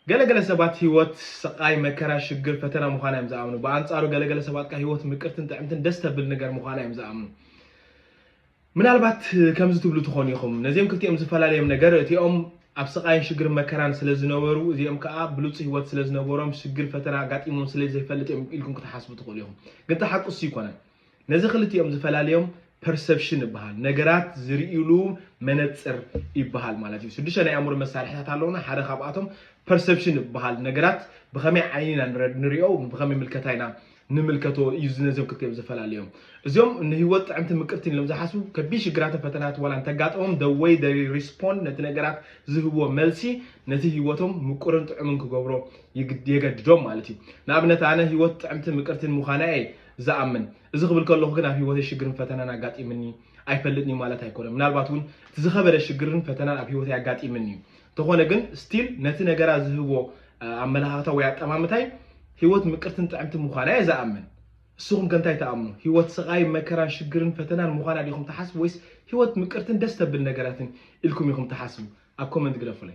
ገለገለ ሰባት ህይወት ስቓይ፣ መከራ፣ ሽግር፣ ፈተና ምዃና እዮም ዝኣምኑ። ብኣንጻሩ ገለገለ ሰባት ከኣ ህይወት ምቅርትን ጥዕምትን ደስ ተብል ነገር ምዃና እዮም ዝኣምኑ። ምናልባት ከምዚ ትብሉ ትኾኑ ኢኹም፣ ነዚኦም ክልቲኦም ዝፈላለዮም ነገር እቲኦም ኣብ ስቓይን ሽግርን መከራን ስለ ዝነበሩ፣ እዚኦም ከኣ ብሉጽ ህይወት ስለ ዝነበሮም ሽግር ፈተና ኣጋጢሞም ስለ ዘይፈልጥ እዮም ኢልኩም ክትሓስቡ ትኽእሉ ኢኹም። ግን እቲ ሓቂ እሱ ይኮነን። ነዚ ክልቲኦም ዝፈላለዮም ፐርሰፕሽን ይበሃል። ነገራት ዝርእይሉ መነጽር ይበሃል ማለት እዩ። ሽዱሽተ ናይ ኣእምሮ መሳርሒታት ኣለውና። ሓደ ካብኣቶም ፐርሰፕሽን ይበሃል። ነገራት ብኸመይ ዓይኒ ኢና ንረ-፣ ንሪኦ፣ ብኸመይ ምልከታ ኢና ንምልከቶ እዩ። እዚ ነዚኦም ክልቲኦም ዝፈላለዮም። እዚኦም ንህይወት ጥዕምቲ ምቅርትን ኢሎም ዝሓስቡ ከቢድ ሽግራትን ፈተናት ዋላ እንተጋጠሞም፣ the way they respond፣ ነቲ ነገራት ዝህብዎ መልሲ ነቲ ህይወቶም ምቁርን ጥዑምን ክገብሮ ይግድ-፣ የገድዶም ማለት እዩ። ንኣብነት ኣነ ህይወት ጥዕምቲ ምቅርትን ምዃና እየ ዝኣምን። እዚ ክብል ከለኹ ግን ኣብ ህይወተይ ሽግርን ፈተናን ኣጋጢምኒ ኣይፈልጥን እዩ ማለት ኣይኮነን። ምናልባት እውን እቲ ዝኸበደ ሽግርን ፈተናን ኣብ ህይወተይ ኣጋጢምኒ እዩ። እንተኾነ ግን ስቲል ነቲ ነገራ ዝህቦ፣ እ፣ ኣመለኻኽታ ወይ ኣጠማምታይ ህይወት ምቅርትን ጥዕምቲ ምዃና እየ ዝኣምን። ንስኹም ከ እንታይ ትኣምኑ? ህይወት ስቓይ፣ መከራን ሽግርን ፈተናን ምዃና ዲኹም ትሓስቡ ወይስ ህይወት ምቅርትን ደስ ተብል ነገራትን ኢልኩም ኢኹም ትሓስቡ? ኣብ ኮመንት ግደፉለይ።